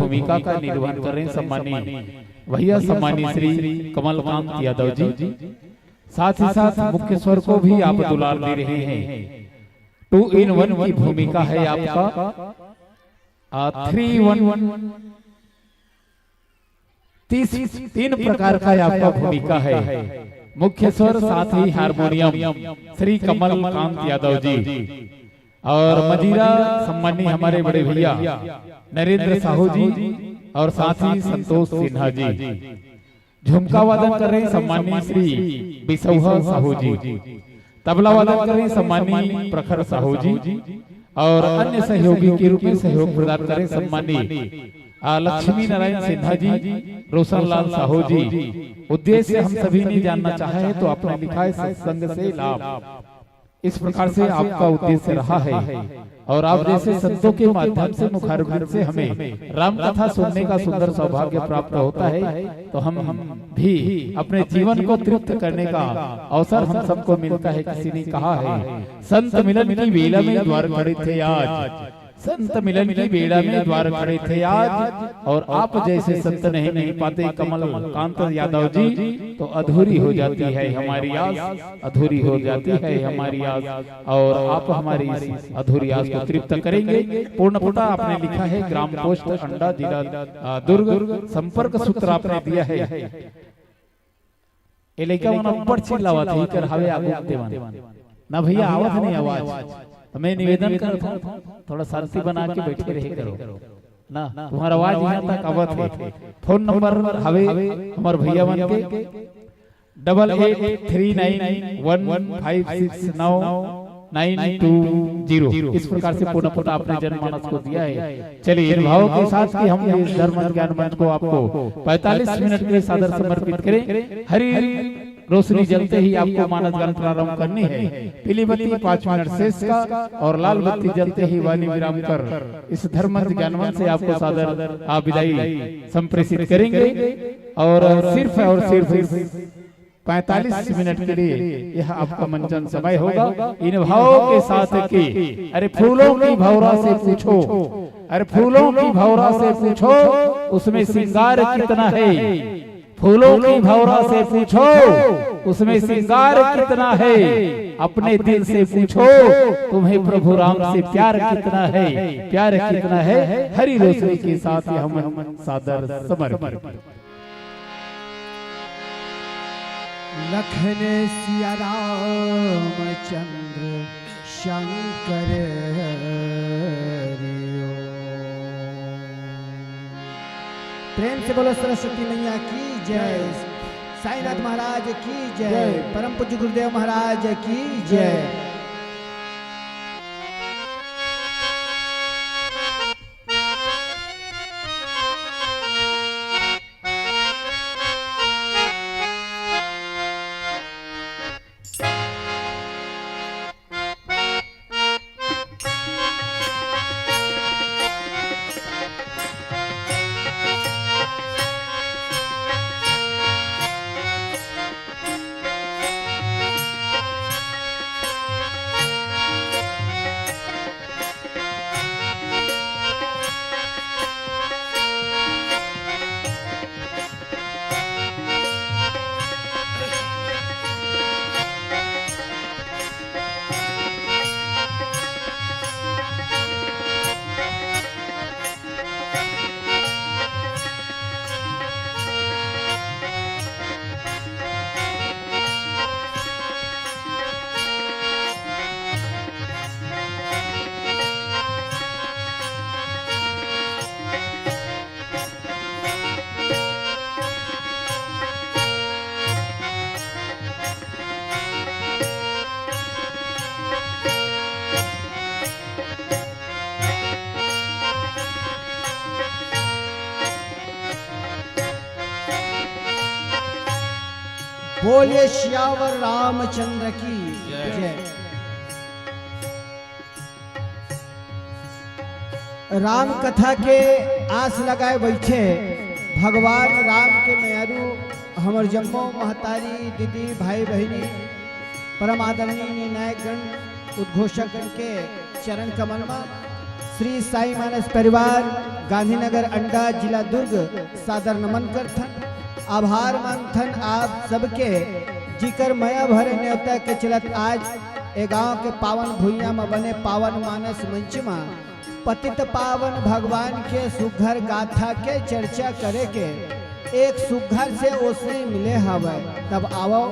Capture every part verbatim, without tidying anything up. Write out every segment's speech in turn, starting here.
भूमिका का निर्वहन कर रहे हैं सम्मानी भैया, सम्मानी श्री कमलकांत यादव जी। साथ ही साथ मुख्य स्वर को भी आप दुलार दे रहे हैं। टू इन वन की भूमिका है आपका, थ्री वन, तीस, तीन प्रकार का आपका भूमिका है। मुख्य स्वर, साथ ही हारमोनियम, श्री कमलकांत यादव जी। और मजीरा सम्मानी हमारे बड़े भैया नरेंद्र साहू जी और साथ ही संतोष सिन्हा जी। झुमका वादन कर रहे हैं सम्मानी श्री बिसौहा साहू जी। तबला वादन कर रहे हैं सम्मानी प्रखर साहू जी। और अन्य सहयोगी के रूप में सहयोग प्रदान कर रहे हैं सम्मानी आ, लक्ष्मी नारायण सिन्हा जी, रोशन लाल साहू जी। उद्देश्य हम सभी ने जानना चाहा है, तो आपने लिखा है सत्संग से लाभ। इस प्रकार से आपका उद्देश्य रहा है और आप जैसे संतों के माध्यम से, मुखारविंद से हमें राम कथा सुनने का सुंदर सौभाग्य प्राप्त होता है, तो हम भी अपने जीवन को तृप्त करने का अवसर हम सबको मिलता है। किसी ने कहा है, संत मिलन की बेला में द्वार खड़े थे आज, संत मिलन की बेला में द्वार खड़े थे आज, और आप जैसे संत नहीं मिल पाते कमल कांत यादव जी, तो अधूरी हो जाती है हमारी आस, अधूरी हो जाती है हमारी आस, और आप हमारी इस अधूरी आस को तृप्त करेंगे। पूर्ण पता आपने लिखा है ग्राम पोस्ट अंडा, जिला, आ, दुर्ग। संपर्क सूत्र आपने दिया है। ए लइका मन अब्बड़ चिल्लावत हे, इकर हवे आगू के देवन। ना भैया, आवत नहीं आवाज। तो मैं निवेदन करत हूँ, थोड़ा शांति बना के बैठे रहे करो ना। तुम्हारा आवाज यहाँ तक आवत है। फोन नंबर हवे हमर भैया मन के, double eight three nine one five six nine two zero. इस प्रकार से पूर्ण पता आपने जनमानस को दिया है। चलिए, इन भावों के साथ कि हम इस धर्म ज्ञान मंच को आपको पैंतालीस मिनट के लिए सादर समर्पित करें। हरी रोशनी जलते ही आपको मानस गान प्रारंभ करनी है। पीली बत्ती पाँच मिनट शेष का और लाल बत्ती जलते ही वाणी विराम कर इस धर्म ज्ञान मंच से आपको सादर आ विदाई संप्रेषित करेंगे। और सिर्फ और सिर्फ इस पैंतालीस मिनट के लिए यह आपका मंचन समय होगा। इन भावों के साथ कि अरे फूलों की भौरा से पूछो, अरे फूलों की भौरा से पूछो, उसमें श्रृंगार कितना है। फूलों की भौरा से पूछो, उसमें श्रृंगार कितना है। अपने दिल से पूछो, तुम्हें प्रभु राम से प्यार कितना है, प्यार कितना है। हरी रोशनी के साथ ये हम सादर समर्पित। लखन सिया रामचंद्र शंकर हरि ओम। प्रेम से बोलो सरस्वती मैया की जय, साईनाथ महाराज की जय, परम पूज्य गुरुदेव महाराज की जय। बोलिए सियावर रामचंद्र की जय। राम कथा के आस लगाए बैठे भगवान राम के मयारू हमर जम्मो महतारी, दीदी, भाई, बहिनी, परम आदरणीय निर्णायक गण, उद्घोषक गण के चरण कमल मा श्री साई मानस परिवार, गांधीनगर अंडा, जिला दुर्ग, सादर नमन करथन। आभार मानथन आप सबके, जिकर मया भरे नेवता के चलत आज ए गांव के पावन भुइयां म बने पावन मानस मंच म पतित पावन भगवान के सुघर गाथा के चर्चा करे के एक सुघर से ओसरी मिले हवय। तब आवव,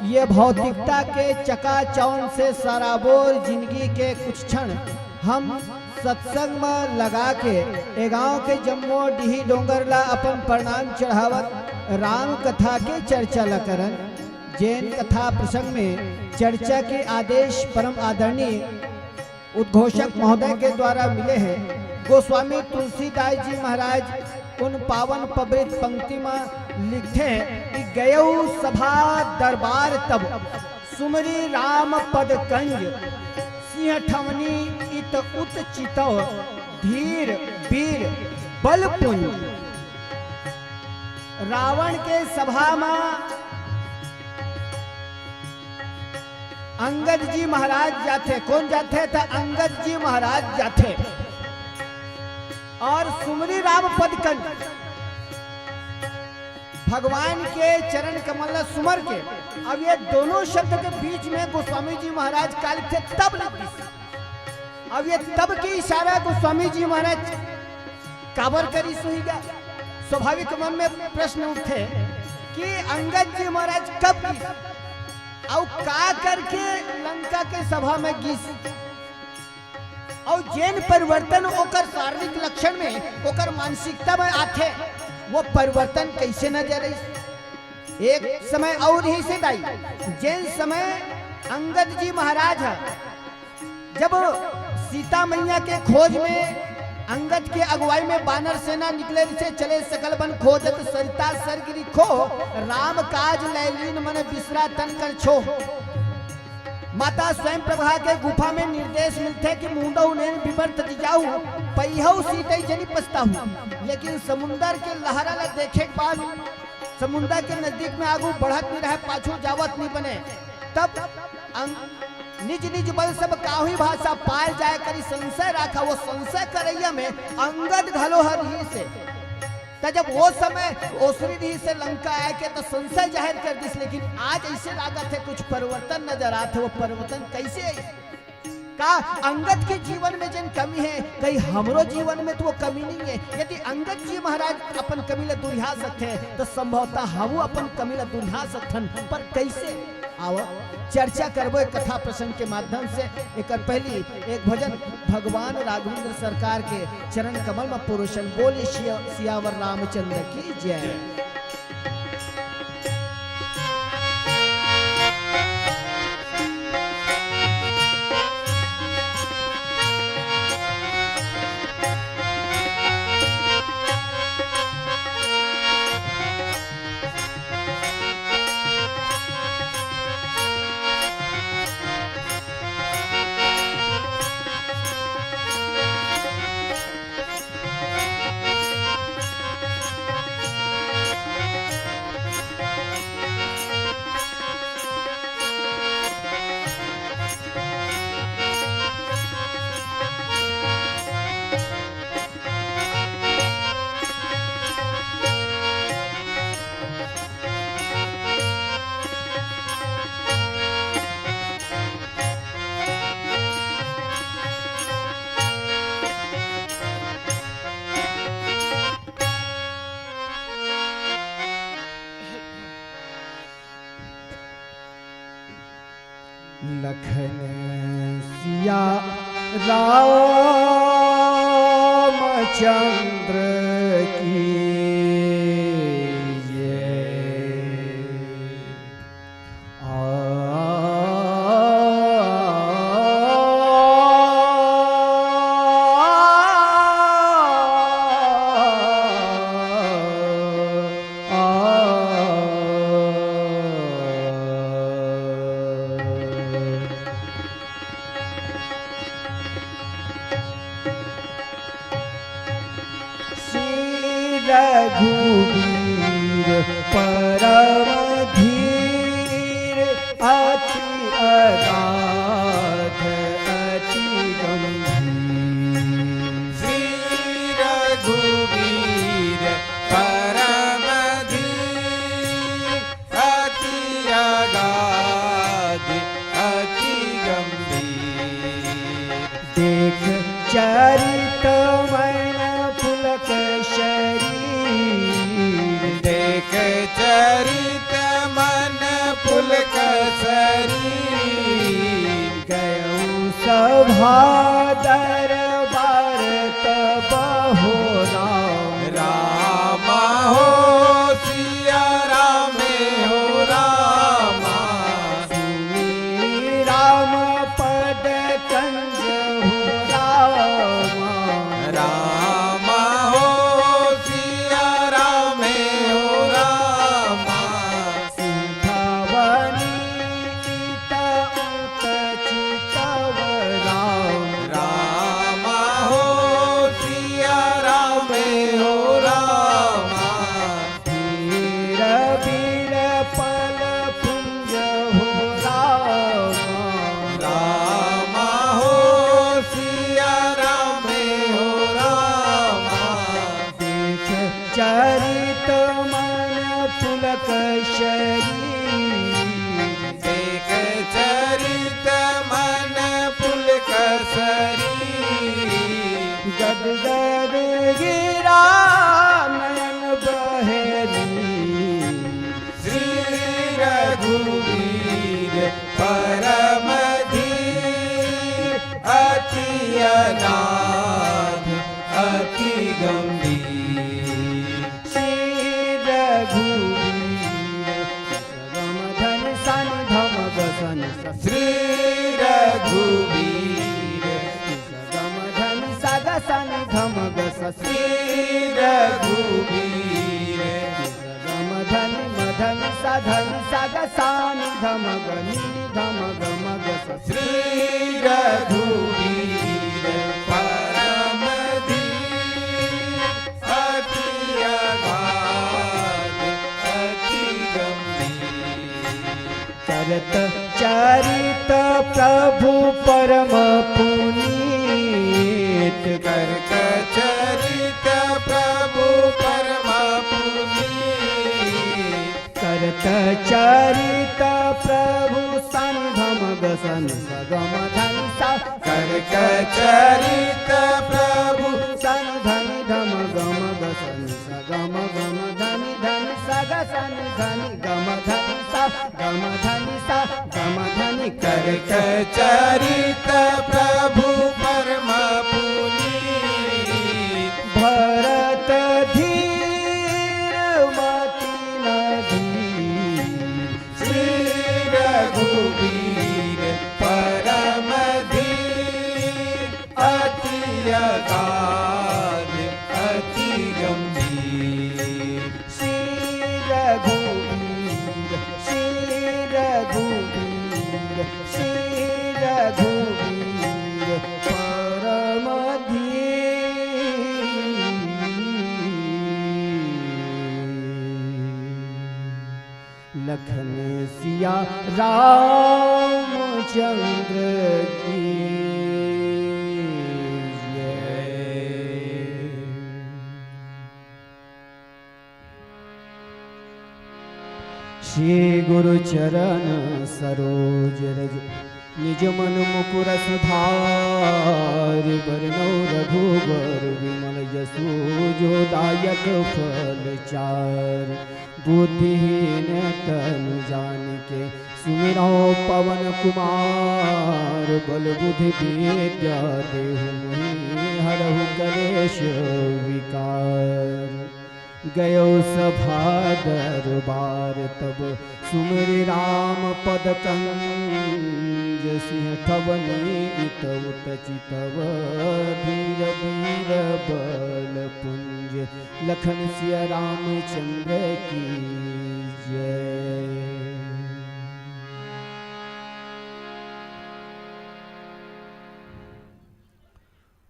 ये भौतिकता के चकाचौंध से सराबोर जिनगी के कुछ क्षण हम सत्संग म लगा के ए गांव के जम्मो डीही डोंगर ला अपन प्रणाम चढ़ावत राम कथा के चर्चा ला करन। जेन कथा प्रसंग में चर्चा के आदेश परम आदरणीय उद्घोषक महोदय के द्वारा मिले हे। गोस्वामी तुलसीदास जी महाराज उन पावन पवित्र पंक्ति म लिखथे कि गयउ सभा दरबार तब, सुमरी राम पद कंज, सिंह ठवनी इत उत चितव, धीर वीर बल पुंज। रावण के सभा म अंगद जी महाराज जाथे। कोन जाथे? त अंगद जी महाराज जाथे। और सुमरी राम पद कंज, भगवान के चरण कमल ला सुमर के। अब ये दोनों शब्द के बीच में गोस्वामी जी महाराज का लिखथे? तब लिख दिस। अब ये तब के इशारा गोस्वामी जी महाराज काबर करिस होही गा? स्वाभाविक मन में प्रश्न उठथे कि अंगद जी महाराज कब गिस अउ का करके लंका के सभा में गिस, अउ जेन परिवर्तन ओकर शारीरिक लक्षण में, ओकर मानसिकता में आथे, वो परिवर्तन कैसे नजर आइस? एक समय और ही से दाई, जेन समय अंगद जी महाराज ह जब सीता मैया के खोज में अंगद के अगुवाई में बानर सेना निकले से चले सकल बन खोजत सरिता सर गिरी खो, राम काज लैलीन मन बिसरा तन कर छो। माता स्वयं प्रभा के गुफा में निर्देश मिलथे कि मुंडऊ नेन विपर तति जाऊ, पइहऊ सीतई जनि पछताऊ। लेकिन समुंदर के लहरा ला देखे के बाद समुंदर के नजदीक में आगू बढ़त नहीं रहे, पाछू जावत नहीं बने। तब अंग-, निज निज बल सब काहुई भाषा, पार जाय करी संशय राखा। वो संशय करैया में अंगद घलो हर ही से। त जब वो समय ओसरी रही से लंका आय के त संशय जाहिर कर दिस, लेकिन आज ऐसे लागत है कुछ परिवर्तन नजर आत है। वो परिवर्तन कैसे है? का अंगद के जीवन में जन कमी है, कहीं हमरो जीवन में तो वो कमी नहीं है? यदि अंगद जी महाराज अपन कमी ला दुरिहा सकथे, तो संभवतः हमू अपन कमी ला दुरिहा सकथन, पर कैसे? आव, चर्चा करबो एक कथा प्रसंग के माध्यम से। एकर पहली एक भजन भगवान राघवेंद्र सरकार के चरण कमल में पुरुषन। बोले सिया-, सियावर रामचंद्र की जय। लखन सिया रामचंद्र की जय। आ, आ, श्री रघुवीर परम धीर, अति अगाध अति गंभीर। हा दरबार तब हो राम। राम हो सिया राम हो राम। श्री राम पद कंज हो राम। राम हो सिया राम हो राम। सिंधवनी चित उत चितव राम। राम हो सिया राम हो राम। धीर बीर पल पुंज हो राम। राम हो सिया राम हो राम। देख चरित मन पुलक शरीर। देख चरित मन पुलक शरीर। गद गद गिरा नयन बहेरी। श्री रघुवीर परम धीर। अति अनाथ अति गंभीर। श्री रघुवीर। गम धन सा नि धम ग सा नि सा। श्री रघुवीर। गम धन सा ग सा नि धम ग सा। श्री रघुवीर। गम धन म धन सा धन सा ग सा नि धम ग नि धम ग म ग सा। श्री रघुवीर परम धीर। अति अगाध अति गंभीर। करत चरित प्रभु परम पुनीत। करत चरित प्रभु परम पुनीत। करत चरित प्रभु सा नि धम ग सा नि सा ग म धन सा। करत चरित प्रभु सा नि धम ग म ग सा नि सा ग म ग म धनि धनि सा ग सा नि धनि ग म धनि सा ग म धनि सा ग म धनि। करत चरित प्रभु परम पुनीत। भरत धीर मति न धीर। श्री रघुवीर परम धीर। अति अगाध अति गंभीर। श्री रघुवीर श्री रघुवीर श्री रघुवीर परम धीर। लखन सिया रामचंद्र की जय। श्री गुरु चरण सरोज रज निज मन मुकुर सुधारि। बरनउँ रघुबर विमल जसु जो दायक फल चारि। बुद्धिहीन तनु जानिके सुमिरउँ पवन कुमार। बल बुद्धि विद्या देहु मोहि हरहु कलेश विकार। गयो सभा दरबार तब सुमिरि राम पद कंज। सिंह ठवनी इत उत चितव धीर बीर बल पुंज। लखन सिया रामचंद्र की जय।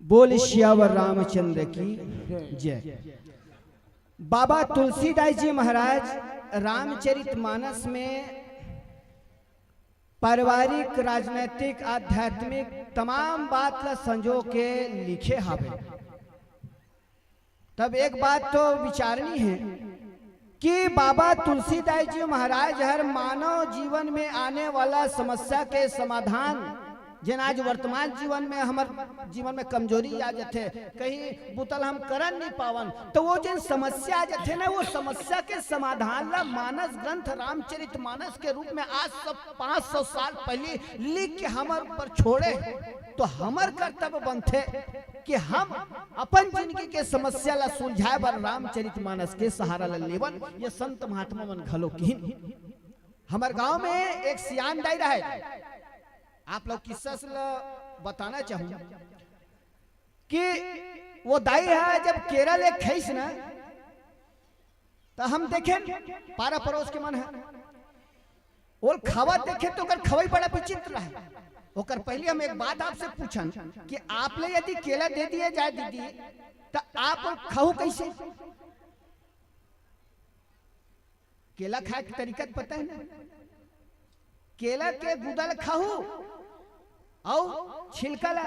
बोल सियावर रामचंद्र की जय। बाबा तुलसीदास जी महाराज रामचरित मानस में पारिवारिक, राजनैतिक, आध्यात्मिक तमाम बात ला संजो के लिखे हावे। तब एक बात तो विचारनी है कि बाबा तुलसीदास जी महाराज हर मानव जीवन में आने वाला समस्या के समाधान जेन आज वर्तमान जीवन में, हमर जीवन में कमजोरी आ जाथे, कहीं बुता ल हम करन नहीं पावन, तो वो जेन समस्या आ जाथे ना, वो समस्या के समाधान ला मानस ग्रंथ रामचरित मानस के रूप में आज सब पाँच सौ साल पहले लिख के हमर ऊपर छोड़े, तो हमर कर्तव्य बनथे कि हम अपन जिंदगी के समस्या ला सुलझाए बर रामचरित मानस के सहारा ला लेवन। ये संत महात्मा मन घलो किहिन। हमर गांव में एक सियान दाई रहे, आप लोग किस्सा से ल बताना चाहूं कि वो दाई ह जब केरा ले खइस ना, त हम देखेन, पारा पड़ोस के मन ह ओल खावत देखे तो ओकर खवई बड़ा विचित्र रहे। ओकर पहले हम एक बात आपसे पूछन कि आप ले यदि केला दे दिए जाए दीदी, त आप ओल खाहू कैसे? केला खाए के तरीका त पता है ना? केला के गुदा ल खाहू अउ छिलका ला।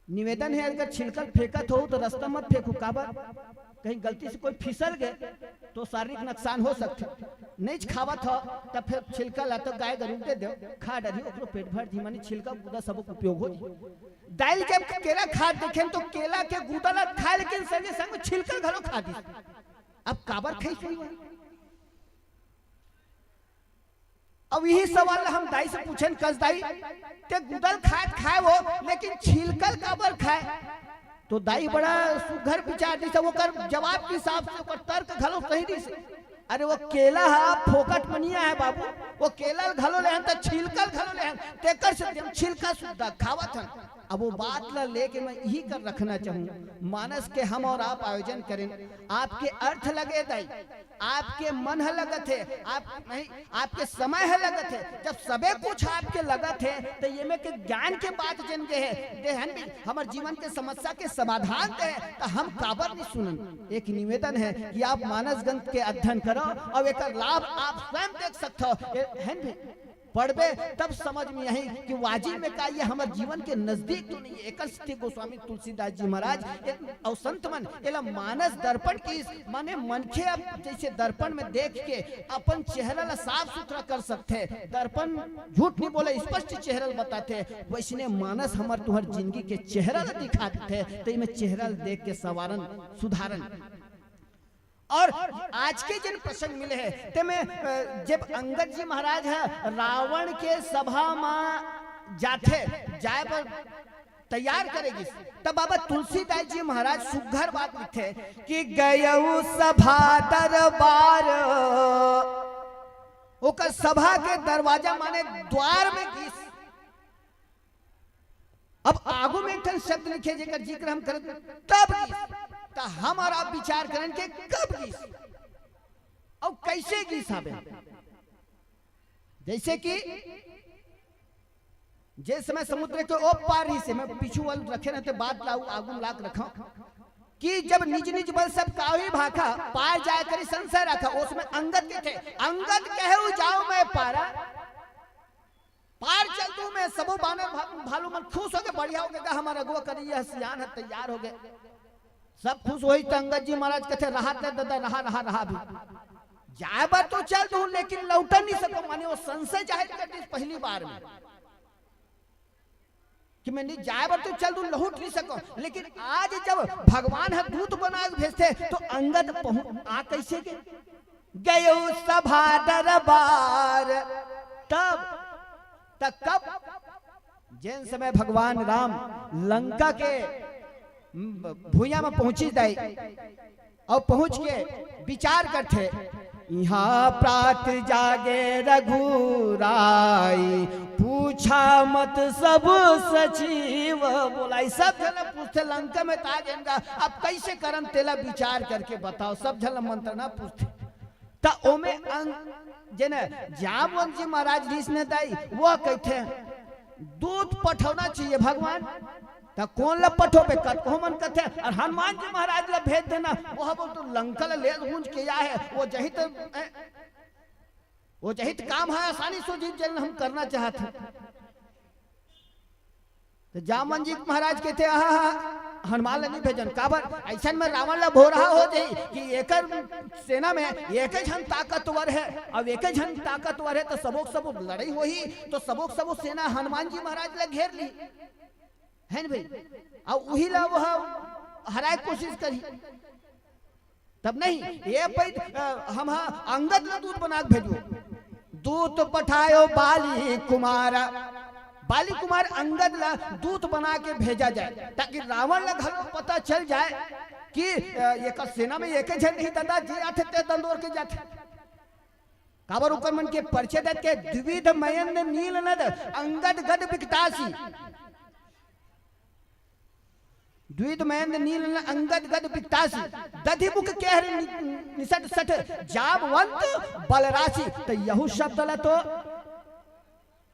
निवेदन है, अगर छिलका ल फेंकत हो तो रास्ता मत फेंकू, काबर कहीं गलती से कोई फिसल गए तो शारीरिक नुकसान हो सकथे। नहीं खावत हो तब फिर छिलका ला तो गाय गरु दे दो, खा डरही, ओकरो पेट भर जी, माने छिलका गुदा सबक उपयोग हो जी। दाई ल जब केला खात देखेन तो केला के गुदा ला खाए, लेकिन संगे संग छिलका घलो खा दी। अब काबर खाई सही हुआ? अब यही सवाल हम दाई से पूछन, कस दाई, ते गुदा ल खाए त खाए वो, लेकिन छिलका ल काबर खाए? तो दाई बड़ा सुघर विचार दिस, ओकर जवाब के हिसाब से ओकर तर्क घलो सही दिस। अरे वो केला ह फोकट म नइ आए बाबू, वो केला ल घलो लेहन त छिलका ल घलो लेहन, तेकर से हम छिलका सुद्धा खावत हन। अब वो बात ला लेके मैं यही कर रखना चाहूँ, मानस के हम और आप आयोजन करें, आपके अर्थ लगे दाई, आपके मन ह लगत है, आप नहीं, आपके समय ह लगत है, जब सबे कुछ आपके लगत है तो ये में के ज्ञान के बात जन गए है, देहन भी हमर जीवन के समस्या के समाधान दे, तो हम काबर नहीं सुनन। एक निवेदन है कि आप मानस ग्रंथ के अध्ययन करो और एकर लाभ आप स्वयं देख सकते हो। ए, है न भी? पढ़बे तब समझ में आही कि वाजिब में का ये हमर जीवन के नजदीक तो नहीं है। एकर सेती गोस्वामी तुलसीदास जी महाराज ए-, अउ संत मन एला मानस दर्पण की, माने मनखे अब जैसे दर्पण में देख के अपन चेहरा ला साफ सुथरा कर सकथे, दर्पण झूठ नहीं बोले, स्पष्ट चेहरा ला बताथे, वैसने मानस हमर तुहर जिंदगी के चेहरा ला दिखा देथे। तो इमे चेहरा ला देख के सवारन सुधारन। और आज के जिन प्रसंग मिले हे, तेमे, अ, जब अंगद जी महाराज ह रावण के सभा म जाथे, जाए बर तैयार करे गिस, तब बाबा तुलसीदास जी महाराज सुघर बात लिखथे कि "गयउ सभा दरबार", ओकर सभा के दरवाजा माने द्वार में गिस। अब आगू में एक ठन शब्द लिखे, जेकर जिक्र हम करत, "तब गिस", त हम और आप विचार करन के कब गिस अउ कैसे गिस हवे। जैसे कि जे समय समुद्र के ओ पार ही से, मैं पीछू वाल रखे रहते, बात लाऊ आगू लाग रखा कि जब निज निज बल सब काहू भाखा, पार जाए करी संशय रखा, उसमें अंगद के थे, अंगद कहे, "उ जाओ मैं पारा।" पार चल दू में सबो बानर भा-, भालू मन खुश हो गए, बढ़िया हो गए, हमर अगुआ करी यह सियान है, तैयार हो गए। सब खुश होई त अंगद जी महाराज कथे, "रहा ते दादा, रहा, रहा, रहा भी।" जाए बर तो चल दू, लेकिन लौट नहीं सको, माने वो संशय जाहिर कर दी पहली बार में कि मैं नहीं जाए बर तो चल दू, लौट नहीं सको। लेकिन आज जब भगवान ह दूत बना के भेजथे, तो अंगद पहुंच आ कैसे के? "गयो सभा दरबार", तब, त कब? जेन समय भगवान राम लंका के भुइयां में पहुंची जाए और पहुंच के विचार करथे, "यहाँ प्रात जागे रघुराई, पूछा मत सब सचिव बोलाई।" सब झन पूछथे, लंका में ता जेन गा, अब कैसे करन, तेला विचार करके बताओ। सब झन मंत्रणा पूछथे। त ओमे अंग, जेन जामवंत जी महाराज ऋषि ने दाई, वो कहते हैं, "दूत पठौना चाहिए भगवान।" त कौन ला पठोबे? कतको मन कहते हैं, "और हनुमान जी महाराज ला भेज देना, वो बोल तो लंका ला ले गूंज के या है, वो जही त, ए, वो जही त काम है, आसानी से जीत जेन हम करना चाहत हैं।" त जामवंत जी महाराज कहते, "आहा, हनुमान ला नहीं भेजन। काबर? अइसन में रावण ला भोरहा हो जाही कि एकर सेना में एके झन ताकतवर हे, अउ एके झन ताकतवर हे, त सबो के सबो लड़ई होही, त सबो के सबो सेना हनुमान जी महाराज ला घेर ली, हे न भाई? अउ उही ला वो हराए के कोशिश करही। तब नहीं, ये पैद, अ, हम हा अंगद ला दूत बना के भेजो। दूत पठायो बाली कुमार, बाली कुमार अंगद ला दूत बना के भेजा जाए, ताकि रावण ला घलो पता चल जाए कि, अ, एकर सेना में एके झन नहीं दादा, जे आथे ते दंदोर के जाथे। काबर ओकर मन के परिचय देत के, द्विविध मयंद नील नद अंगद गद बिकटासी। द्विविध मयंद नील नद अंगद गद बिकटासी। दधि मुख केहर नि-, निसट सठ जामवंत बलराशि। त यहू शब्द ला तो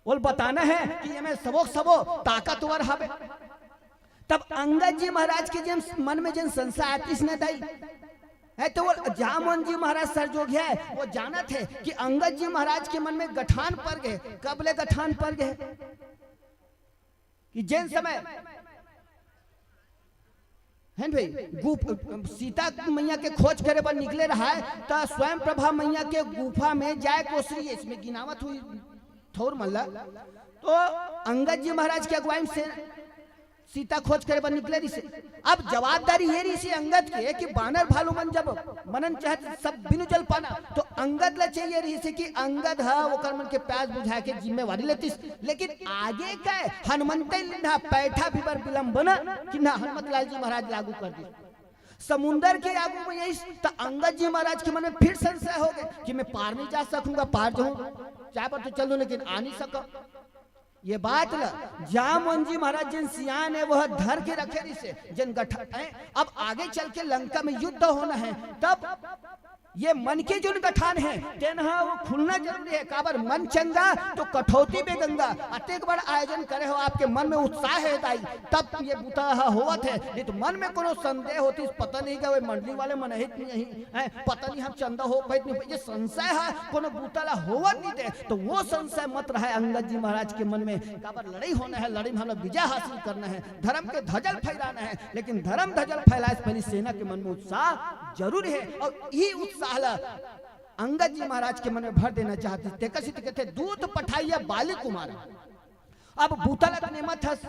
ओला बताना हे कि एमे सबो के सबो ताकतवर हवे। तब अंगद जी महाराज के जेन मन में जेन संशय आतिस न दाई, हे त वो जामवंत जी महाराज सरजोगिया हे, वो जानत हे कि अंगद जी महाराज के मन में गठान पर गे। कब ले गठान पर गे? कि जेन समय, हे न भाई, गुफ-, सीता मैया के खोज करे बर निकले रहाय, त स्वयं प्रभा मैया के गुफा में जाए कोसरी, इसमें गिनावत हुई थोर मन ला। तो अंगद जी महाराज के अगुवाई में से सीता खोज करे बर निकले रहिसे। अब जवाबदारी ये रहिसे अंगद के कि बानर भालू मन जब मनन चाहत सब बिनु जल पाना, तो अंगद ला चाहिए रहिसे कि अंगद ह ओकर मन के प्यास बुझाए के जिम्मेवारी लेतिस। लेकिन आगे के हनुमंते लिंधा पैठा भी बर विलंब बना कि ना हनुमत लाल जी महाराज लागू कर दी। समुंदर के आगू में यही त अंगद जी महाराज के मन में फिर संशय हो गए कि मैं पार नहीं जा सकूंगा, पार जाऊं, चाहे पर तो चल दूं लेकिन आ नहीं सकूं। ये बात ल जामवंत जी महाराज जिन सियान हे, वह धर के रखे रहिसे, जिन गठन हे। अब आगे चल के लंका में युद्ध होना हे, तब ये मन के जोन गठान हे, तेन ह वो खुलना जरूरी हे। काबर मन चंगा तो कठौती बेगंगा। अतेक बड़ आयोजन करे हो, आपके मन में उत्साह हे दाई, तब ये बुता ह होवत हे। नहीं तो मन में कोनो संदेह होतिस, पता नहीं का वो मंडली वाले मन हित नहीं हे, पता नहीं हम चंदा हो पाइत नहीं, ये संशय ह कोनो बुता ला होवत नहीं दे। तो वो संशय मत रहे अंगद जी महाराज के मन में। काबर लड़ई होना हे, लड़ई में हमला विजय हासिल करना हे, धर्म के ध्वजल फहराना हे, लेकिन धर्म ध्वजल फहराए से पहले सेना के मन में उत्साह जरूरी हे। अउ इही उत्साह ला अंगद जी महाराज के मन में भर देना चाहतिस। तेकर सेती कथे, "दूत पठाइया बाली कुमार।" अब बुता ला त नेमत हस,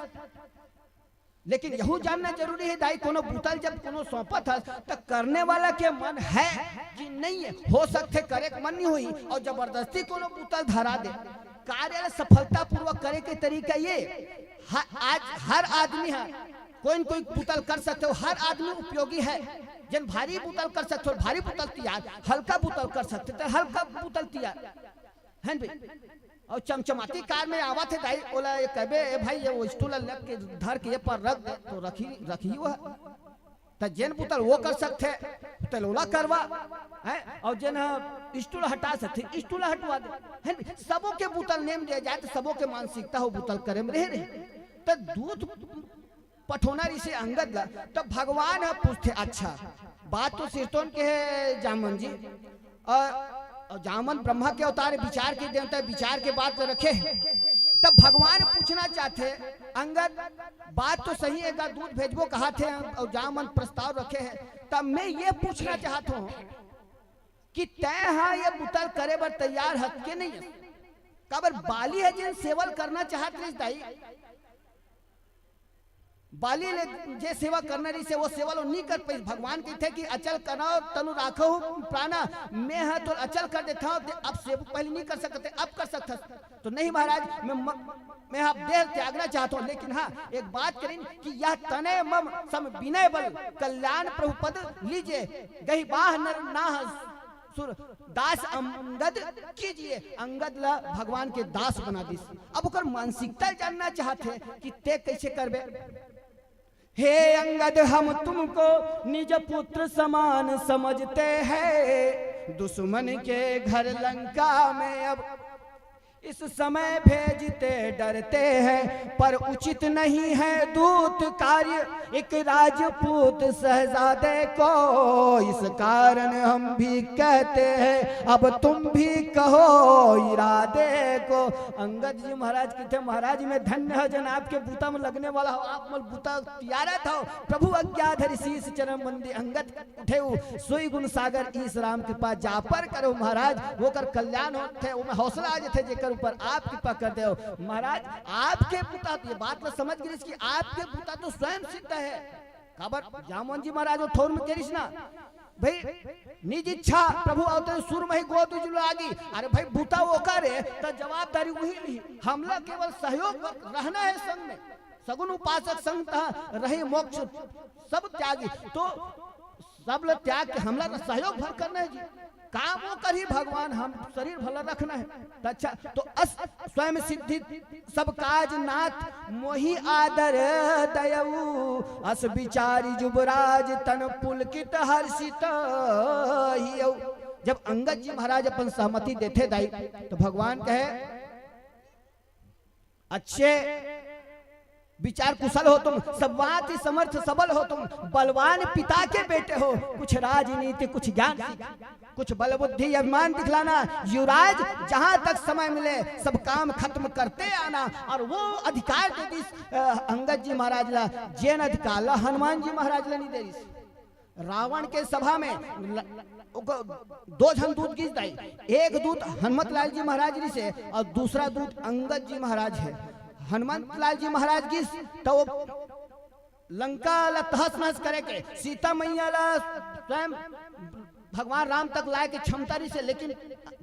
लेकिन यहू जानना जरूरी हे दाई, कोनो बुता ल जब कोनो सौंपत हस, त करने वाला के मन हे कि नहीं हे। हो सकथे करे के मन नहीं होही, अउ जबरदस्ती कोनो बुता ल धरा दे। कार्य ल सफलतापूर्वक करे के तरीका ये, ह-, आज हर आदमी ह कोई न कोई बुता ल कर सकथे, हर आदमी उपयोगी हे। जेन भारी बुता ल कर सकथे, भारी बुता ल तियार, हल्का बुता ल कर सकथे, त हल्का बुता ल तियार। हे न भाई? अउ चमचमाती कार में आवत हे दाई, ओला ये कहबे, "ए भाई, ये वो स्टूल ल लेके धर के ये पर रख दे," तो रखी, रखी वो। त जेन बुता ल वो कर सकथे, त ओला करवा, हैं? अउ जेन ह स्टूल हटा सकथे, स्टूल हटवा दे। हे न भाई? सबो के बुता ल नेम दे जाए, त सबो के मानसिकता हो बुता ल करे में रहे रहे। त दूत पठोना रहिसे अंगद ला, त भगवान ह पूछथे, "अच्छा, बात तो सिरतोन के हे जामन जी, अउ, अउ जामन ब्रह्मा के अवतार, विचार के देवता, विचार के बात ल रखे हे।" तब भगवान पूछना चाहथे, "अंगद, बात तो सही हे, गा दूत भेजबो कहाथे, अउ जामन प्रस्ताव रखे हे, तब मैं ये पूछना चाहत हूँ कि तैं ह ये बुता ल करे बर तैयार हस के नहीं हस?" काबर बाली ह जेन सेवा ल करना चाहत रहिस दाई, बाली ले जे सेवा करना रहिसे, वो सेवा ल नी कर पाइस। भगवान कहिथे कि "अचल करो तनु राखहु प्राणा", मैं ह तोर अचल कर देथंव, ते अब सेवा पहले नी कर सकत हे, अब कर सकथस। तो नहीं महाराज, मैं म-, मैं अब देह त्यागना चाहत हूँ, लेकिन हाँ, एक बात करिन कि "यह तने मम सम विनय बल, कल्याण प्रभु पद लीजे, गहि बाह नर नाह सुर दास अंगद कीजिए।" अंगद ला भगवान के दास बना दिस। अब ओकर मानसिकता जानना चाहत हे कि ते कैसे करबे। "हे अंगद, हम तुमको निज पुत्र समान समझते हैं, दुश्मन के घर लंका में अब इस समय भेजते डरते हैं, पर उचित नहीं है दूत कार्य एक राजपूत शहजादे को। इस कारण हम भी कहते हैं, अब तुम भी कहो इरादे को। अंगद जी महाराज कथे, महाराज, मैं धन्य हो, जन आपके बूता में लगने वाला हो, आप मोर बूता तियारत हो। प्रभु आज्ञा धरि शीश चरण बंदी, अंगद उठे उ सोई गुण सागर ईश राम कृपा जा पर करो महाराज, ओकर कल्याण होथे, ओमे हौसला आ जथे, जेकर ऊपर आप कृपा कर देव महाराज। आपके बूता, ये बात ला समझ गिरिस कि आपके बूता तो स्वयं सिद्ध है। काबर जामवंत जी महाराज वो ठौर में करिस ना, भाई, निज इच्छा प्रभु अवतरे, सुर महि गोद उजु लागी। अरे भाई, बूता ओकर हे, त जवाबदारी वही ली। हमला केवल सहयोग रहना है संग में। सगुन उपासक संग तहाँ रही मोक्ष सब त्यागी। तो सब ल त्याग के हमला तो सहयोग भर करना है जी। काम वो करी भगवान, हम शरीर भला रखना है। तो अच्छा, तो अस स्वयं सिद्धि सब काज नाथ मोहि आदर दयऊ, अस विचारी जुबराज तन पुलकित हर्षित हियऊ। जब अंगद जी महाराज अपन सहमति देथे दाई, तो भगवान कहे, अच्छे विचार कुशल हो तुम, सब बात ही समर्थ सबल हो तुम, बलवान पिता के बेटे हो, कुछ राजनीति, कुछ ज्ञान, कुछ बल बुद्धि अभिमान दिखलाना। युवराज, जहां तक समय मिले सब काम खत्म करते आना। और वो अधिकार दे दिस, अ, अंगद जी महाराज ला, जेन अधिकार ला हनुमान जी महाराज ला नहीं दे दिस। रावण के सभा में ल-, ओकर दो झन दूत गिस दाई, एक दूत हनुमत लाल जी महाराज जी से और दूसरा दूत अंगद जी महाराज है। हनुमत लाल जी महाराज गिस तो वो लंका ला तहस नहस करे के, सीता मैया ला स्वयं भगवान राम तक लाए के क्षमता रहिस हे, लेकिन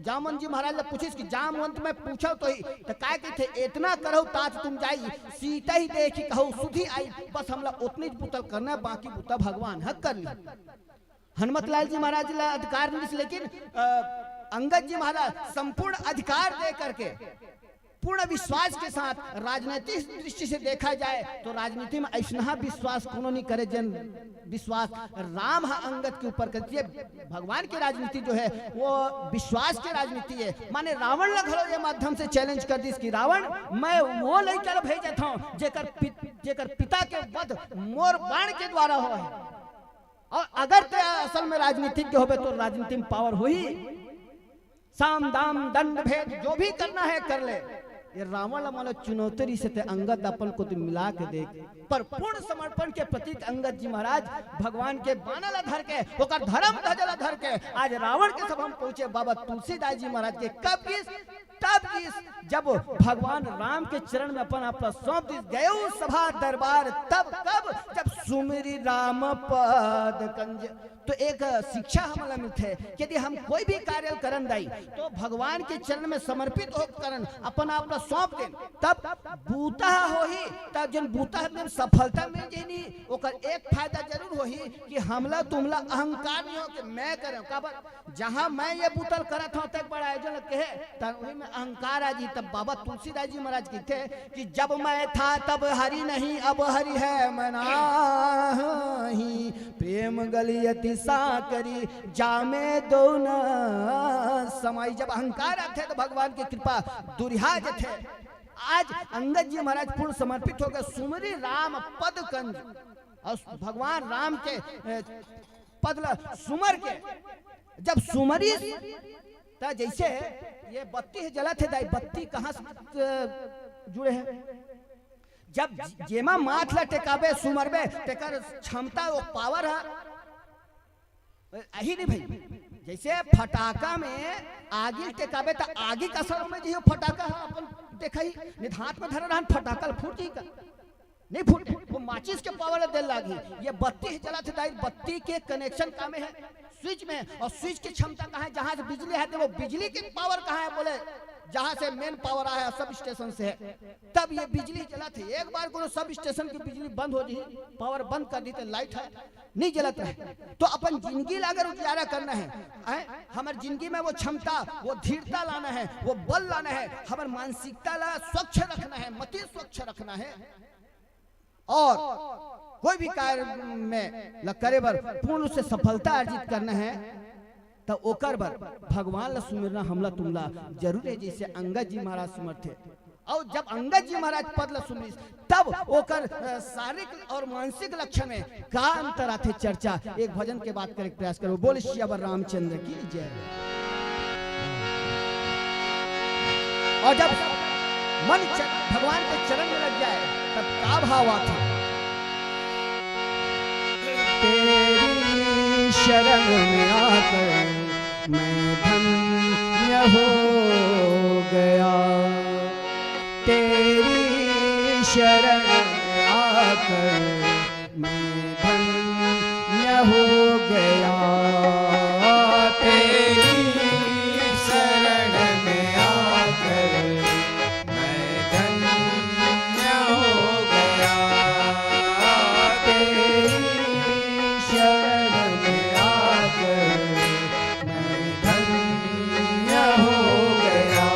जामवंत जी महाराज ला पूछिस कि जामवंत, मैं पूछव तो ही, त काय कहिथे, इतना करहु तात तुम जाई, सीता ही देखि कहु सुधि आई। बस हमला उतनी बुता करना है, बाकी बुता भगवान ह कर ली। हनुमत लाल जी महाराज ला अधिकार नहीं दिस, लेकिन, अ, अंगद जी महाराज संपूर्ण अधिकार दे करके पूर्ण विश्वास के साथ, राजनीतिक दृष्टि से देखा जाए तो राजनीति में ऐसना विश्वास कोनो नहीं करे, जन विश्वास राम ह अंगद के ऊपर करती है। भगवान की राजनीति जो है वो विश्वास की राजनीति है। माने रावण ला घलो ये माध्यम से चैलेंज कर दिस कि रावण, मैं वो लइका ला भेजत हूँ जेकर पित-, जेकर पिता के वध मोर बाण के द्वारा हो है। और अगर ते असल में राजनीतिज्ञ होबे तो राजनीति में पावर होही। साम दाम दंड भेद जो भी करना है कर ले। ये रावण ला मानो चुनौती से ते अंगद अपन को तो मिला के देख, पर पूर्ण समर्पण के प्रतीक अंगद जी महाराज भगवान के बाना ला धर के, ओकर धर्म ध्वजा ला धर के आज रावण के सभा में पहुंचे। बाबा तुलसीदास जी महाराज के कब गिस, तब गिस, जब भगवान राम के चरण में अपन आप ला सौंप दिस, गयो सभा दरबार तब कब, जब सुमिरि राम पद कंज। तो एक शिक्षा हमला मिलथे कि यदि हम कोई भी कार्य करन दाई तो भगवान के चरण में समर्पित होकर करन, अपन आप ला सौंप देन, तब बूता होही। तब जन बूता में सफलता मिल जेनी, ओकर एक फायदा जरूर होही कि हमला तुमला अहंकार नहीं हो कि मैं करें। काबर जहां मैं ये बूता ल करत हूं, तक बड़ा आयोजन कहे, तन वही में अहंकार आ जी। तब बाबा तुलसीदास जी महाराज कहते कि जब मैं था तब हरि नहीं, अब हरि है मैं नाही, प्रेम गलियति साकरी जामे दो न समाई। जब अहंकार आथे तो भगवान की कृपा दुरिहा जथे। आज अंगद जी महाराज पूर्ण समर्पित हो गए, सुमरी राम पद कंज, और भगवान राम के, ए, पद ल सुमर के जब सुमरी, त जैसे ये बत्ती है जलत है दाई, बत्ती कहाँ से, अ, जुड़े हैं? जब जेमा माथ ला टेकाबे, सुमरबे, तेकर क्षमता, वो पावर है। अही नहीं भाई, जैसे फटाका में आगी टेकाबे त आगी का असर में जो फटाका है अपन देखा ही, नहीं त हाथ में धरे रहन फटाका ल फूट जाई का? नहीं फूटे, वो माचिस के पावर दे लागी। ये बत्ती ही जलत है दाई, बत्ती के कनेक्शन का में है, स्विच में, और स्विच की क्षमता कहाँ है? जहाँ से बिजली है, तो वो बिजली की पावर कहाँ है? बोले, जहाँ से मेन पावर आया है, सब स्टेशन से है, तब ये बिजली जलत है। एक बार कोनो सब स्टेशन की बिजली बंद हो जाए, पावर बंद कर दी, तो लाइट है, नहीं जलत रहे। तो अपन जिंदगी ला अगर उजियारा करना है, हैं? हमार जिंदगी में वो क्षमता, वो धीरता लाना है, वो बल लाना है, हमार मानसिकता ला स्वच्छ रखना है, मति स्वच्छ रखना है, और कोई भी कार्य में ल करे बर पूर्ण रूप से सफलता अर्जित करना है, त ओकर बर भगवान ला सुमिरना हमला तुमला जरूर हे, जइसे अंगद जी महाराज सुमरथे। अउ जब अंगद जी महाराज पद ला सुमरिस, तब ओकर, अ, शारीरिक अउ मानसिक लक्षण में का अंतर आथे, चर्चा एक भजन के बाद करे के प्रयास करबो। बोल सियावर रामचंद्र की जय। अउ जब मन च-, भगवान के चरण में लग जाए, तब का भाव आथे? तेरी शरण में आकर मैं धन्य हो गया, तेरी शरण में आकर मैं धन्य हो गया, तेरी शरण में आकर मैं धन्य हो गया, तेरी शरण में आकर मैं धन्य हो गया,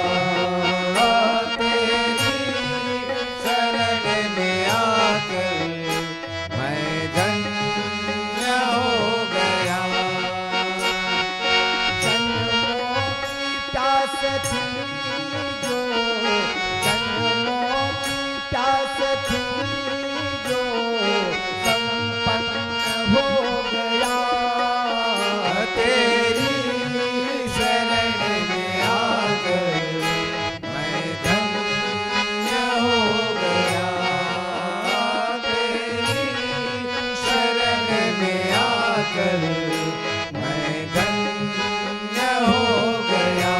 तेरी शरण में आकर मैं धन्य हो गया। जन्मों की प्यास थी जो, जन्मों की प्यास थी जो, संपन्न हो गया। तेरी शरण में आकर मैं धन्य हो गया, तेरी शरण में आकर मैं धन्य हो गया।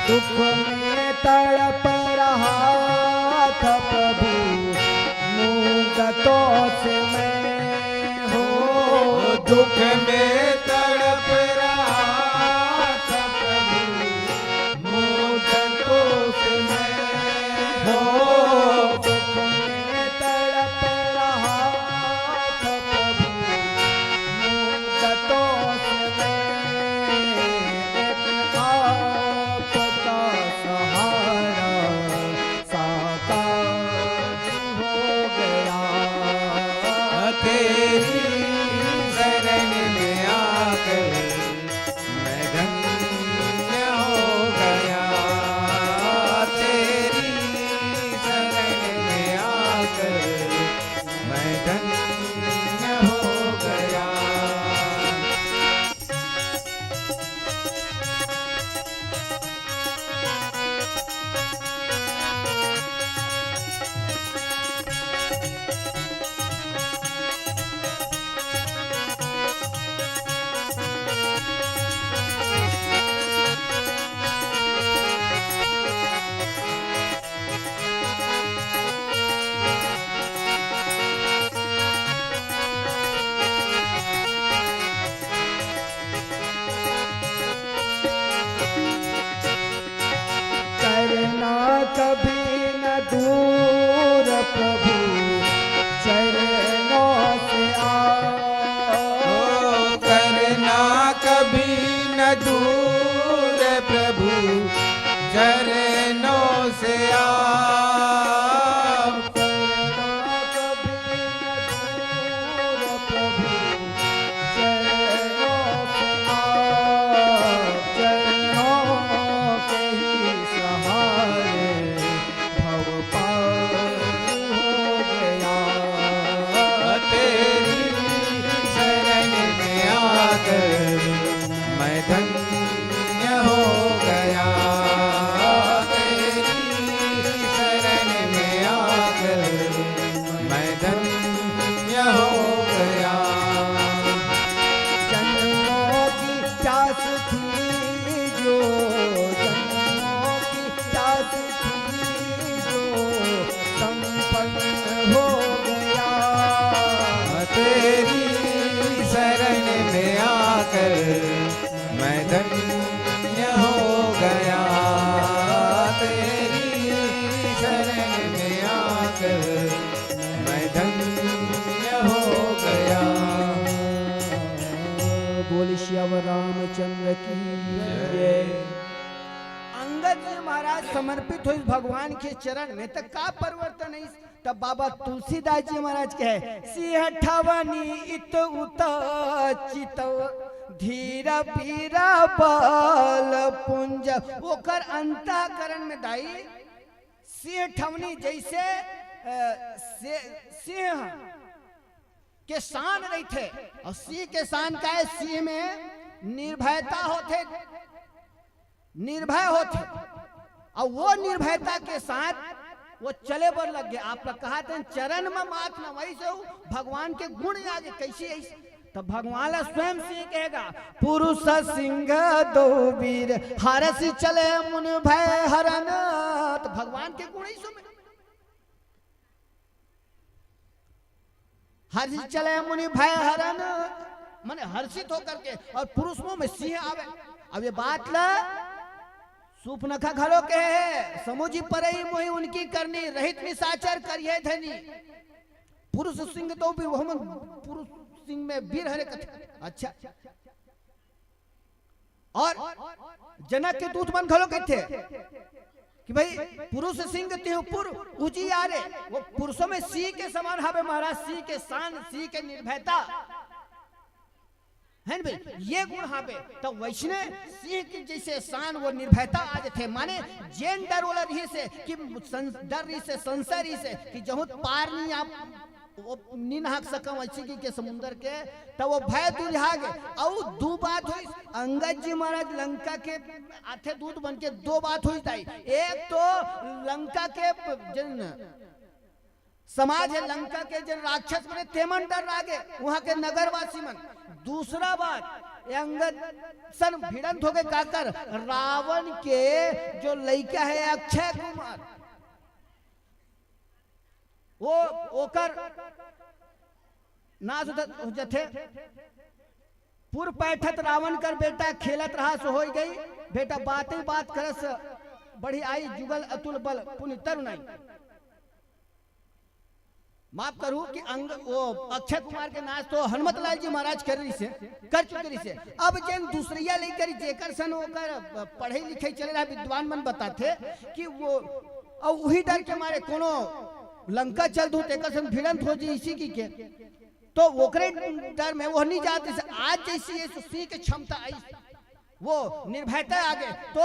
दुख में तड़प रहा था प्रभु, मूंदतों से मैं हो। दुख में तड़प रहा था प्रभु, मूंदतों से मैं हो। दुख में तड़प रहा था प्रभु, मूंदतों से मैं एक आपका सहारा साकार हो गया। तेरी शरण में आकर मैं धन्य हो गया, तेरी शरण में आकर मैं धन्य हो गया। करना कभी न दूर प्रभु चरणों से आओ। ओ, करना कभी न दूर प्रभु चरणों से आओ। करना कभी न दूर प्रभु चरणों से आओ। चरणों के ही सहारे भव पार हो हो गया। तेरी शरण में आकर मैं धन्य हो गया। तेरी शरण में आकर मैं धन्य हो गया। बोल सियावर रामचंद्र की जय। अंगद जी महाराज समर्पित होइस भगवान के चरण में, त का परिवर्तन आइस? तब बाबा तुलसीदास जी महाराज कहे, "सिंह ठवनी इत उत चितव धीर बीर बल पुंज।" ओकर अंतःकरण में दाई सिंह ठवनी जैसे, अ, से, सिंह के शान रहिथे, और सिंह के शान का है, सिंह में निर्भयता होथे, निर्भय होथे, और वो निर्भयता के साथ वो चले बर लग गए। आप लोग कहा थे, "चरण में मात न वैसे हो, भगवान के गुण आगे कैसी है?" तो भगवान ला स्वयं सिंह कहेगा, "पुरुष सिंह दो बीर हरसि चले मुनि भय हरन।" तो भगवान के गुण ही सुन, "हरसि चले मुनि भय हरन", माने हर्षित होकर के, और पुरुषों में सिंह आवे। अब ये बात ला सुपनखा घलो के है, "समुझि परई मोहि उनकी करनी, रहित निसाचर करिहे धनी।" पुरुष सिंह तो भी वो मन पुरुष सिंह में बीर हरे कथे। अच्छा, और जनक के दूत मन घलो कहथे कि भाई, पुरुष सिंह तिहु पुर उजियारे, वो पुरुषों में सिंह के समान हवे महाराज, सिंह के शान, सिंह के निर्भयता, है न भाई, ये गुण हवे। तो वैसने सिंह के जैसे शान, वो निर्भयता आ जथे, माने जेन डर वाला रहिसे कि सं-, डर रहिसे, संशय रहिसे कि जहूँ पार नहीं आप वो नी नहक सकम ऐसी की के समुंदर के, त वो भय दुरिहा गे। अउ दू बात होइस, अंगद जी महाराज लंका के आथे दूत बन के दो बात होइस दाई। एक तो लंका के जन समाज है, लंका के जन राक्षस बने तेमन डर लागे, वहां के नगरवासी मन। दूसरा बात, ये अंगद सन भिड़ंत होगे काकर, रावण के जो लइका है अक्षय कुमार, वो ओकर नाश हो ज-, हो जथे। पुर पैठत रावण कर बेटा खेलत रहा सो होई गई। बेटा बातें बात करस बढ़ी आई जुगल अतुल बल पुनि तरुणाई। माफ करू कि अंग, वो अक्षय कुमार के नाश तो हनुमत लाल जी महाराज कर रही से, कर चुके रही से। अब जेन दूसरिया लेकर जेकर सन ओकर पढ़े लिखे चले रहा, विद्वान मन बताथे कि वो, और वही डर के मारे कोनो लंका चल दू तेकर सन भिड़ंत हो जी इसी की के, तो ओकरे डर में वो नहीं जाते से। आज जैसी ये सिंह के क्षमता आई, वो निर्भयता आ गए, तो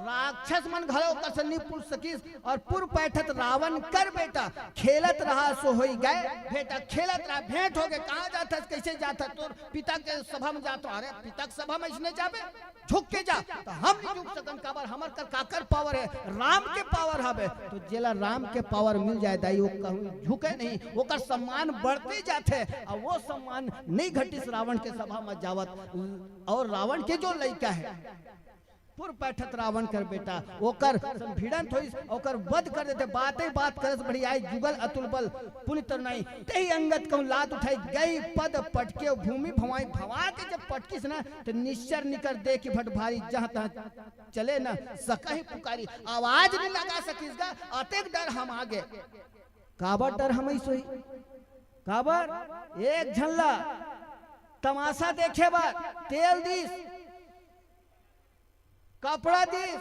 राक्षस मन घलो ओकर से नहीं पूछ सकिस। और पुर पैठत रावण कर बेटा खेलत रहा सो होई गए। बेटा खेलत रहा, भेंट हो गए, कहाँ जात हस, कैसे जात हस, तोर पिता के सभा में जात हो। अरे पिता के सभा में इसने जाबे, झुक के जा। तो हम नहीं झुक सकन, काबर हमर कर काकर पावर है, राम के पावर हवे। तो जेला राम के पावर मिल जाए दाई, वो कहूँ झुके नहीं, ओकर सम्मान बढ़ते जाथे। और वो सम्मान नहीं घटिस रावण के सभा में जावत। और रावण के जो लइका है, पुर पैठत रावण कर बेटा, ओकर भिड़ंत होइस, ओकर वध कर देथे। बातें बात करस बढ़ी आई जुगल अतुल बल पुनि तरुणाई। तेहि अंगद कहूँ लात उठाई, गई पद पटके भूमि भवाई। भवा के जब पटकिस ना, तो निश्चर निकर देखि भट भारी, जहाँ तहाँ चले न सकहि पुकारी। आवाज नहीं लगा सकिस गा, अतेक डर हमा गे। काबर डर हमई सोई? काबर एक झन ला तमाशा देखे बर तेल दिस, कपड़ा दिस।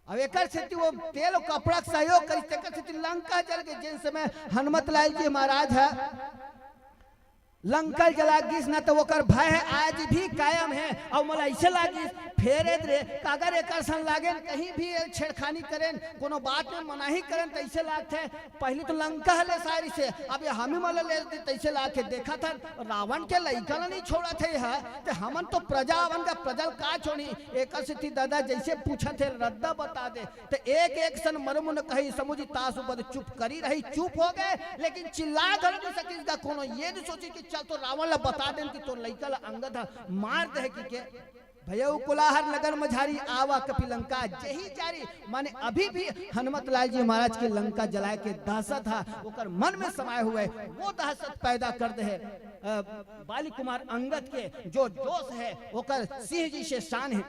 अब एकर सेती वो तेल अउ कपड़ा के सहयोग करिस, तेकर सेती लंका जल गे। जेन समय हनुमत लाल जी महाराज ह लंका जला गिस ना, त ओकर भय ह आज भी कायम हे। अउ मोला अइसे लागिस, फेर ए रे, अगर एकर सन लागेन, कहीं भी छेड़खानी करेन, कोनो बात में मनाही करेन, त अइसे लागथे, पहिली तो लंका ह ले सारी से, अब ये हमी मन ल ले दे, तइसे लाके देखत हन, रावण के लइका ल नहीं छोड़त हे ह, ते हमन तो प्रजा अवन का, प्रजा ल का छोड़ी? एकर सेती दादा जइसे पूछत हे, रद्दा बता दे, ते एक एक सन मरमुन कही, समुझी तासु बद चुप करी रही, चुप हो गए, लेकिन चिल्ला घलो नहीं सकिस गा कोनो, ये नहीं सोची कि चल तो रावण ल बता देन कि तोर लइका ल अंगद ह मार दे हे कि के। भयउ कोलाहर नगर मझारी, आवा कपि लंका जेहि चारी। माने अभी भी हनुमत लाल जी महाराज के लंका जलाए के दहशत हा ओकर मन में समाए हुए, वो दहशत पैदा कर दे है। अ, बाली कुमार अंगद के जो जोश है, ओकर सिंह जी से शान है।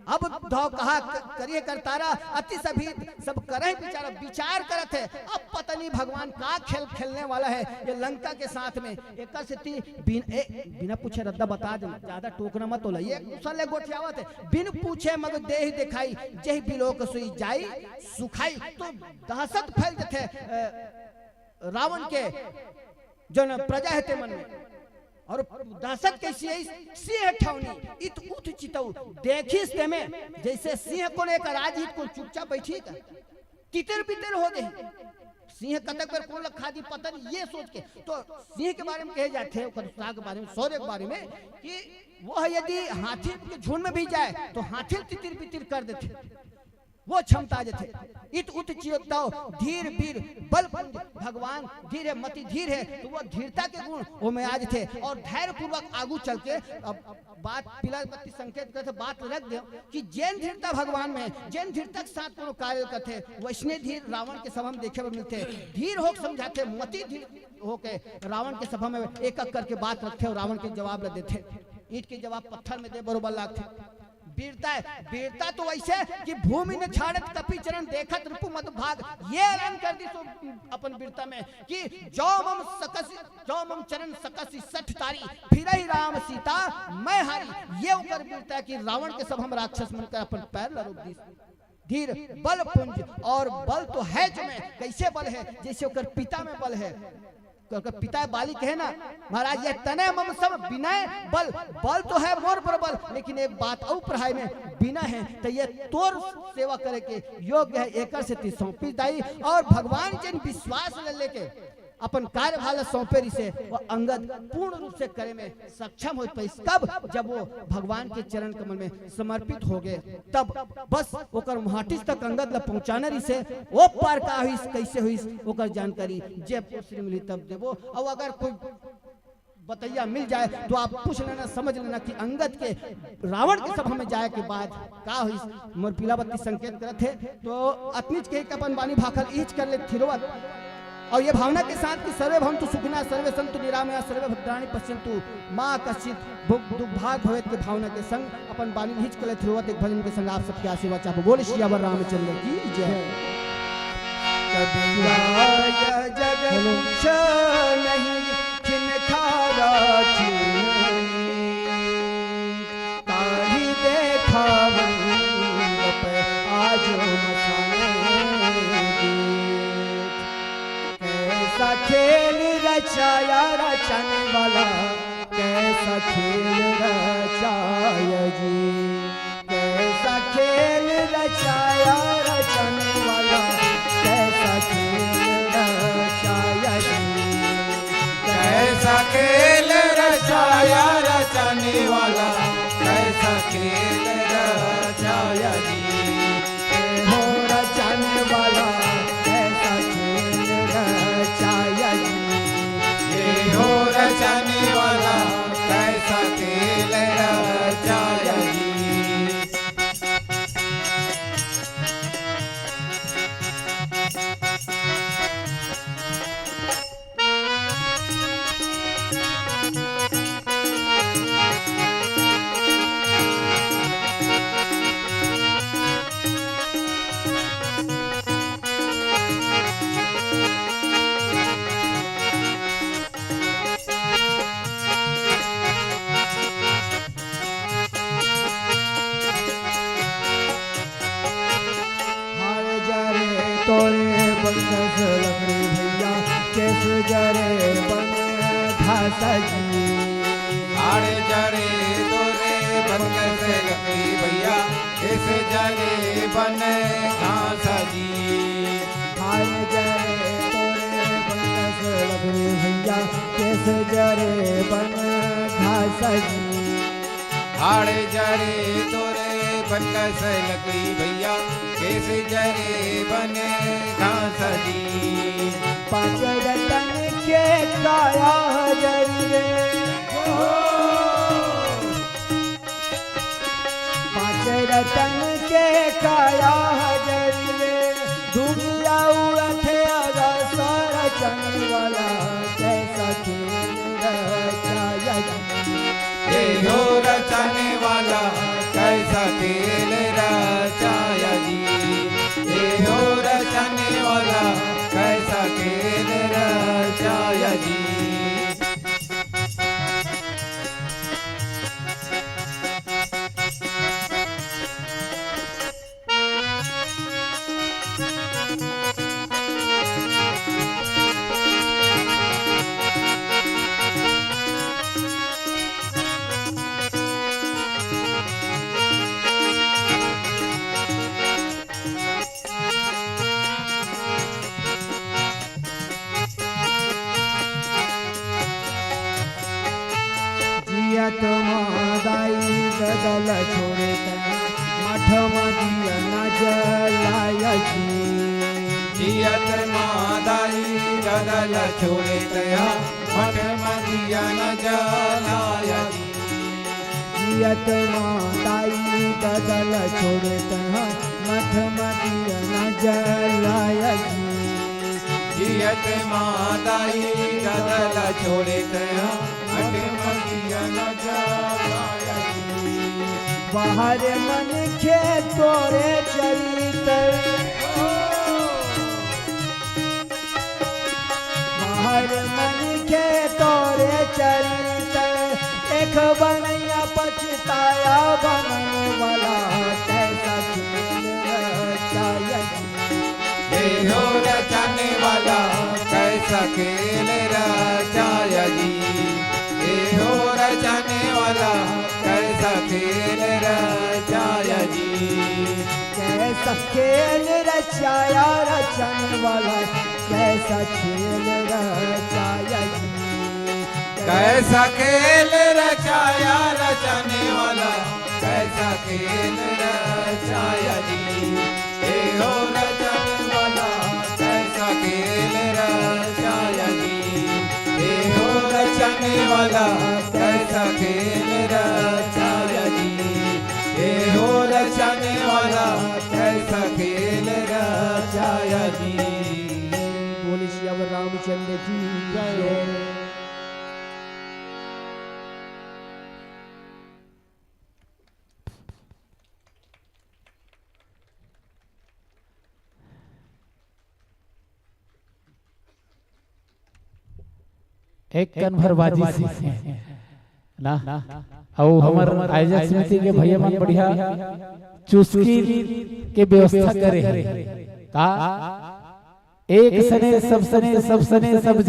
अब धौ कहा क-, करिए करतारा, अति सभी सब करहे बिचारा, विचार करत है। अब पता नहीं भगवान का खेल खेलने वाला है ये लंका के साथ में। एकर सेती बिन-, ए, बिना पूछे रद्दा बता देना, ज्यादा टोकना मत होला। ये कुशल ले गोठियावत है, बिन पूछे मग देहि देखाई, जेहि बिलोक सोई जाई सुखाई। तो दहशत फैल देथे, अ, रावण के जन प्रजा हे ते मन में। और दहशत कैसी है? सिंह ठौनी इत उठ चितऊ, देखिस ते में, जैसे सिंह कोन एक राजहित कोन चुपचाप बैठी का, तितिर बितिर हो दे। सिंह कतक बेर कोन लखा दी पता नहीं, ये सोच के। तो सिंह के बारे में कहे जाते हैं, ओकर उत्साह के बारे में, शौर्य के बारे में, कि वो है यदि हाथी के झुंड में भी जाए तो हाथी तितिर बितिर कर देते, वो क्षमता आ जाते। इत उत चितौ धीर बीर बल पुंज, भगवान धीर है, मति धीर है, तो वो धीरता के गुण वो में आ जाते। और धैर्य पूर्वक आगू चल के, अब बात पीला बत्ती संकेत करते, बात रख दे कि जेन धीरता भगवान में, जेन धीरता के साथ कोनो कार्य करते, वैसने धीर रावण के सभा में देखे बर मिलते। धीर होके समझाते, मति धीर होके रावण के सभा में एक एक करके बात रखते और रावण के जवाब ल देते। ईंट के जवाब पत्थर में दे बरोबर लागते। वीरता है, वीरता तो वैसे कि भूमि न छाड़त कपि चरण, देखत रिपु मद भाग। ये ऐलान कर दी सो अपन वीरता में कि जो मम सकस, जो मम चरण सकस सठ तारी, फिरहि राम सीता मैं हारी। ये ओकर वीरता है कि रावण के सभा में राक्षस मन कर अपन पैर ल रोक दी। धीर बल पुंज, और बल तो है जो में, कैसे बल है? जैसे ओकर पिता में बल है। ओकर पिता बाली कहे ना, महाराज, ये तनय मम सब बिनय बल, बल तो है मोर पर बल, लेकिन एक बात अउ पढ़ाई में बिनय है, तो ये तोर सेवा करे के योग्य है, एकर सेती सौंपी दाई। और भगवान जिन विश्वास ले लेके अपन कार्यभार ल सौंपे रिसे, वो अंगद पूर्ण रूप से करे में सक्षम हो पाइस। कब? जब वो भगवान के चरण कमल में समर्पित हो गए, तब बस ओकर मुहाटिस तक अंगद ल पहुंचाना रिसे। वो पार का होइस, कैसे होइस, ओकर जानकारी जब श्री मिली तब देबो। और अगर कोई बतैया मिल जाए तो आप पूछ लेना, समझ लेना कि अंगद के रावण के सभा में जाए के बाद का होइस। मोर पीला बत्ती संकेत करत हे, तो अतनीच कहे के अपन बानी भाखल इहिच कर ले थिरवत। और ये भावना के साथ कि सर्वे भवन्तु सुखिनः, सर्वे सन्तु निरामया, सर्वे भद्राणि पश्यन्तु, माँ कश्चित भुग दुर्भाग भवेत के भावना के संग अपन बानी इहिच कर ले थिरवत एक भजन के संग आप सबके आशीर्वाद चाहबो। बोल सियावर रामचंद्र की जय। कबीरा यह जग कुछ नहीं, खिन खारा खिन, ताहि देखा मंडप आज मसान दीठ। कैसा खेल रचाया रचने वाला, कैसा खेल रचाया जी। कैसा खेल रचाया रचने वाला, कैसा खेल रचाया जी। कैसा खेल रचाया रचने वाला, कैसा खेल रचाया जी। हे हो रचने वाला, कैसा खेल रचाया जी। हे हो रचने वाला, कैसा खेल रचाया जी। हाड़ जरे तोरे बन कस लकड़ी भैया, केस जरे बन घास जी। हाड़ जरे तोरे बन कस लकड़ी भैया, केस जरे बन घास जी। हाड़ जरे तोरे बन कस लकड़ी भैया, केस जरे बन घास जी। हाड़ जरे तोरे बन कस लकड़ी भैया, केस जरे बन घास जी। पाँच रतन के काया जरी रे। ओ। काया हजर ले धुरिया उड़थे अरस रचन वाला, कैसा खेल रचाया जी। ए हो रचने वाला, कैसा खेल रचाया जी। ए हो रचने वाला, कैसा खेल रचाया जी। जियत मा दाई ददा ल छोड़े तैं, मठ म दिया न जलाया जी। जियत मा दाई ददा ल छोड़े तैं, मठ म दिया न जलाया जी। जियत मा दाई ददा ल छोड़े तैं, मठ म दिया न जलाया जी। जियत मा दाई ददा ल छोड़े तैं, मठ म दिया न जलाया जी। बाहर मनखे तोरे चरित्र, बाहर मनखे तोरे चरित्र, एक बनैया पछताया बनने वाला, कैसा खेल रचाया जी। ए हो रचने वाला, कैसा खेल रचाया जी। ए हो रचने वाला, कैसा खेल रचाया जी। कैसा खेल रचाया रचने वाला, कैसा खेल रचाया जी। कैसा खेल रचाया रचने वाला, कैसा खेल रचाया जी। ए हो रचने वाला, कैसा खेल रचाया जी। ए हो रचने वाला, कैसा खेल रचाया जी। ए हो रचने वाला, कैसा खेल रचाया जी। बोले सियावर रामचंद्र की जय। एक कन भर बाजी से ना, अउ हमर आयोजक समिति के भैया मन बढ़िया चुस्की के व्यवस्था करे हे। का एक सने सब सने, सब सने सब